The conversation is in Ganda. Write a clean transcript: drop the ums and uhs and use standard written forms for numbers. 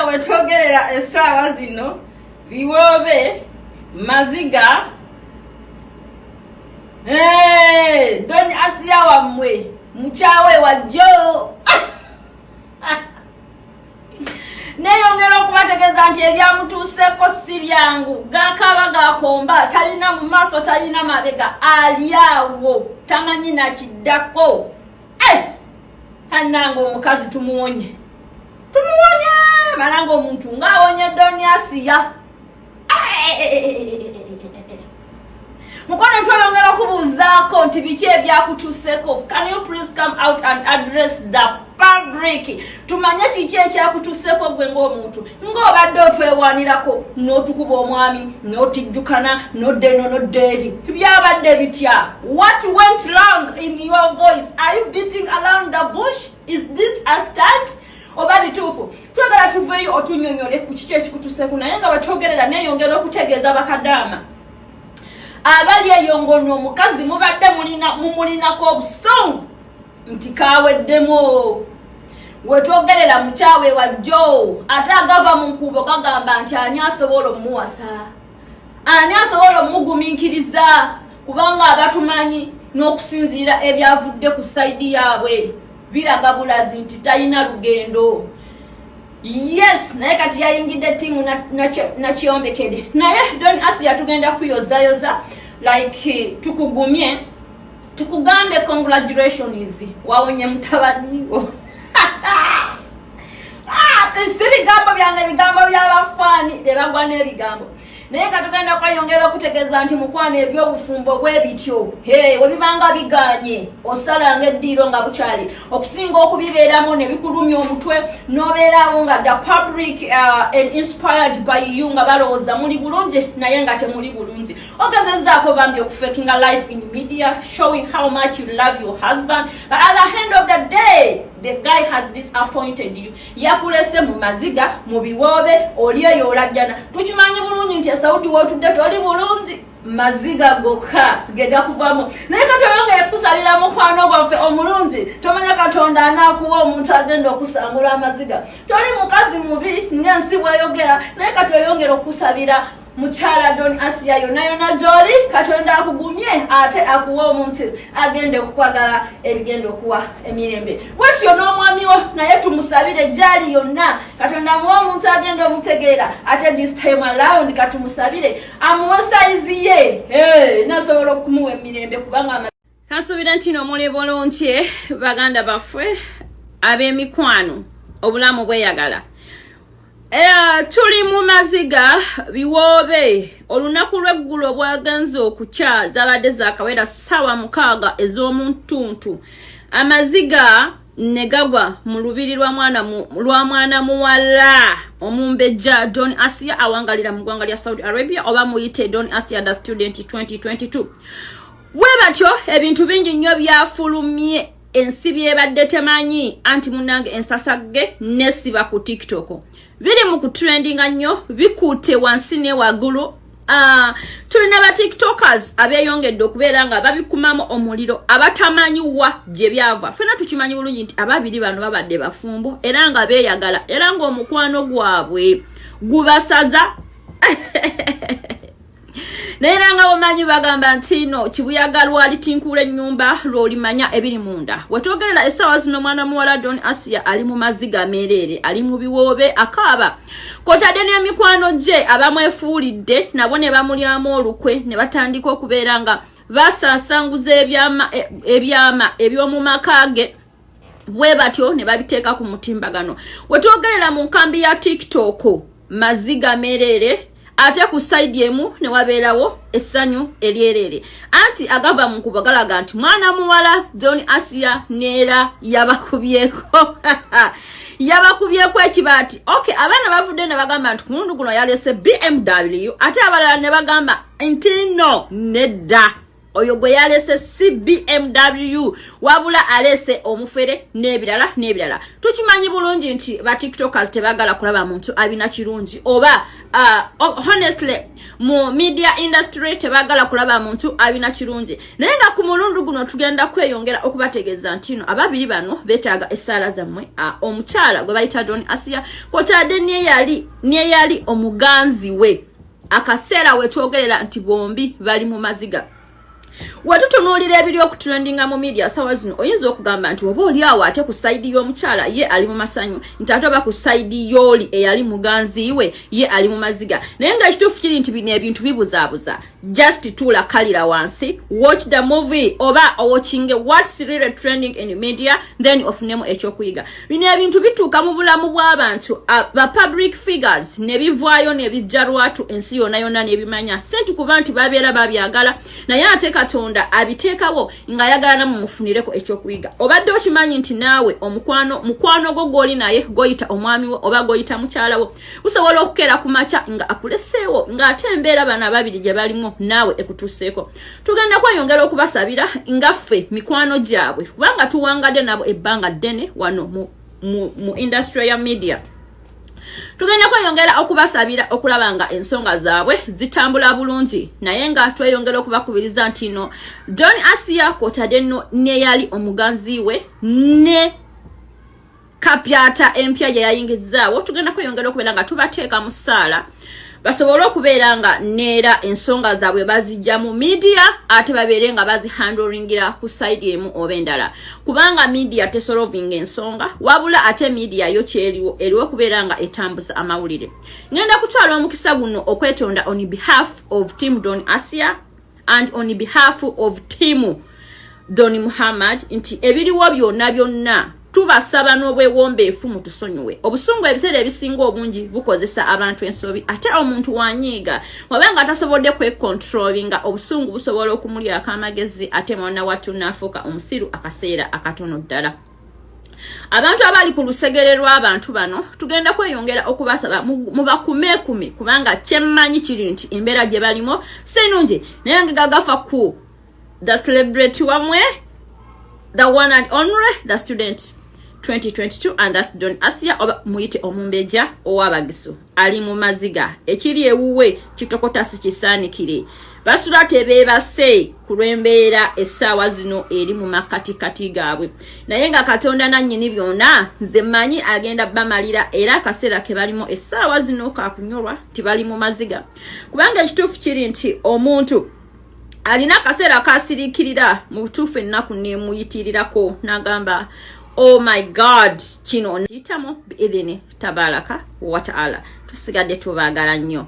Nga wetwogerera essaawa zino, biwoobe, maziga. Doni Asiya wammwe mukyawe wajjo. Neyongera okubategeeza nti ebyamutuuseeko si byangu. Gakaaba gakomba, talina mu maaso, talina mabega, ali awo tamanyi nakiddako. Ananga omukazi tumuwonye, tumuwonye malanga omuntu ng'awonye Doni Asiya. Mukwano, tweyongera okubuuzaako nti biki ebyakutuuseko? Can you please come out and address the public, tumanye kiki ekyakutuuseko gwe ng'omuntu ng'obadde otwewanirako n'otukuba omwami n'otijjukana n'odda eno n'odda eri? Byabadde bitya? What went wrong in your voice? Are you beating around the bush? Is this a stunt oba bituufu? Twagala tuveeyo otunyonyole ku kiki ekikutuseku. Naye nga bwetwogerera, neyongera okutegeeza bakadaama abali eyo ngono omukazi mubadde mumulinako obusungu nti kaweddemu. Wetwogerera mukyawe wajjo, ate agava mu nkuubo gagamba nti ani asobola omuwasa, ani asobola omugumiikiriza, kubanga abatumanyi n'okusinziira ebyavudde ku side yaabwe biraga bulazi nti talina lugendo. Yes, naye kati yayingidde tiimu nakyombekedde. Naye Don Asia, tugenda kuyozayoza, like tukugumye, tukugambe congratulations, wawonye mutabaniwo. Ah, si bigambo byange, bigambo by'abafaani bebagwa n'ebigambo. Naye nga tugenda kweyongera okutegeeza nti mukwano, ebyobufumbo bwe bityo webibanga biganye, osalanga eddiiro nga bukyali, okusinga okubibeeramu ne bikulumya omutwe n'obeeraawo nga the public and inspired by you, nga balowooza muli bulungi naye nga temuli bulungi. Ogezezaako bambi okufakinga life in media, showing how much you love your husband, but at the end of the day the guy has disappointed you. Yakulese mu maziga, mu biwoobe, oli eyo olajjana. Tukimanyi bulungi nti esaudi wootudde toli bulungi, maziga gokka ge gakuvamu. Naye katweyongere kusabira mukwano gwaffe omulungi. Tomanya Katonda anaakuwa omuntu agenda okusangula amaziga. Toli mukazi mubi ng'ensi bweyogera, naye katweyongere okusabira mukyala Don Asia. Yonna yonna gy'oli, Katonda akugumye ate akuwa omuntu agenda okukwagala ebigenda okuwa emirembe. Bwetyo n'omwami wo naye tumusabire gyali yonna, Katonda amuwa omuntu agenda omutegeera. Ate this time around katumusabire amuwe size ye nasobola okumuwa emirembe, kubanga kansuubira nti no muli bulungi, baganda baffe ab'emikwano. Obulamu bweyagala. Tuli mu maziga, biwoobe. Olunaku lw'eggulo bwagenze okukya, zabadde zakawera ssaawa 6 ez'omuntuntu, amaziga ne gagwa mu lubiri lwa mwana muwala omumbejja Don Asia, awangalira mu ggwanga lya Saudi Arabia, oba muyite Don Asia the Student 2022. Bwe batyo ebintu bingi nnyo byafulumye, ensi byebadde temanyi. Anti munnange, ensasagge nesiba ku TikTok, biri mu kutrendinga nnyo, bikutte wansi ne waggulu. Tulina ba TikTokers abeeyongedde okubeera nga babikumamu omuliro, abatamanyi wa gye byava. Ffena tukimanyi bulungi nti ababiri bano babadde bafumbo era nga beeyagala, era ng'omukwano gwabwe gubasaza. Naye era nga bomanyi bagamba nti no kibuyaga lwalitinkuula ennyumba lw'olimanya ebiri munda. Wetwogerera essaawa zino, omwana muwala Don Asia ali mu maziga meereere, ali mu biwoobe, akaaba, kotadde n'emikwano gye abamwefuulidde nabo ne bamulyamu olukwe, ne batandika okubeera nga basaasanguza ebyama eby'omu maka ge bwe batyo ne babiteeka ku mutimbagano. Wetwogerera mu nkambi ya TikTok, maziga meereere, ate ku side emu ne wabeerawo essanyu eryereere. Anti agava mu nkuba galaga nti mwana muwala John Asia neera yabakubyeko ekibaati. Okay, abaana bavudde ne bagamba nti ku mulundi guno yalese BMW, ate abalala ne bagamba nti no, nedda. Oyo gwe yalese si BMW, wabula alese omufere n'ebirala n'ebirala. Tukimanyi bulungi nti ba TikTokers tebagala kulaba muntu abina kirungi, oba honestly mu media industry tebagala kulaba muntu abina kirungi. Naye nga ku mulundu guno tugenda kweyongera okubategeeza nti no ababiri bano beetaaga essaala zammwe. Omukyala gwe bayita Don Asia kwotadde neyali omuganzi we, akaseera wetwogerera nti bombi bali mu maziga. Wetutunuulira ebiri okutrendinga mu media sawa zino, oyinza okugamba nti oba oli awo ate ku side y'omukyala ye ali mu masanyu, nti ate oba ku side y'oli eyali muganzi we ye ali mu maziga. Naye nga ekituufu kiri nti bino ebintu bibuzaabuza. Just tuula kalira wansi, watch the movie oba owatchinge what's really trending in media, then ofunemu ekyokuyiga. Bino ebintu bituuka mu bulamu bw'abantu ba public figures ne bivaayo ne bijja lwatu, ensi yonna yonna n'ebimanya, si nti kuba nti babeera babyagala, naye ate Katonda abiteekawo ng'ayagala namwe mufunireko ekyokuyiga. Obadde okimanyi nti naawe omukwano, mukwano gwo gw'oli naye, goyita omwami wo oba goyita mukyala wo, gusobola okukeera ku makya nga akuleseewo, ng'ate embeera bano ababiri gye balimu naawe ekutuuseeko? Tugenda kweyongera okubasabira nga ffe mikwano gyabwe, kubanga tuwangadde nabo ebbanga ddene wano mu industry ya media. Tugenda kweyongera okubasabira okulaba nga ensonga zaabwe zitambula bulungi, naye nga tweyongera okubakubiriza nti no Don Asia kwotadde no neyali omuganzi we ne kapyata empya gye yayingizaawo, tugenda kweyongera okubeera nga tubateeka mu ssaala basobole okubeera nga neera ensonga zaabwe bazijja mu media, ate babeere nga bazihandlingira ku side emu oba endala, kubanga media tesolvinga ensonga, wabula ate media yo kyeriwo eriwo okubeera nga etambuza amawulire. Ngenda kutwala omukisa guno okwetonda on behalf of Team Don Asia and on behalf of Team Don Muhammad nti ebiriwo byonna byonna tubasaba n'obwewombeefu mutusonyiwe. Obusungu ebiseera ebisinga obungi bukozesa abantu ensobi, ate omuntu wanyiiga wabanga tasobodde kwecontrollinga, obusungu busobola okumulyako amagezi, ate mwana wattu n'afuuka omusiru akaseera akatono ddala. Abantu abali ku lusegere lw'abantu bano tugenda kweyongera okubasaba mubakumeekume, kubanga kyemmanyi kiri nti embeera gye balimu si nnungi. Naye nga gagafa ku the celebrity wamwe, the one and only, the student 2022, and that's Don Asia, oba muyite omumbejja ow'Abagisu, ali mu maziga. Ekiri ewuwe kitokota si kisaanikire. Basula tebeebase ku lw'embeera essaawa zino eri mu makkatikati gaabwe, naye nga Katonda nannyini byonna nze mmanyi agenda bamalira. Era akaseera ke balimu essaawa zino kakunyolwa nti bali mu maziga, kubanga ekituufu kiri nti omuntu alina akaseera kasiriikirira mu butuufu, ennaku nemuyitirirako n'agamba, "Oh my God, kino kiyitamu." Biidhini tabaraka wataala, tusigadde tubaagala nnyo.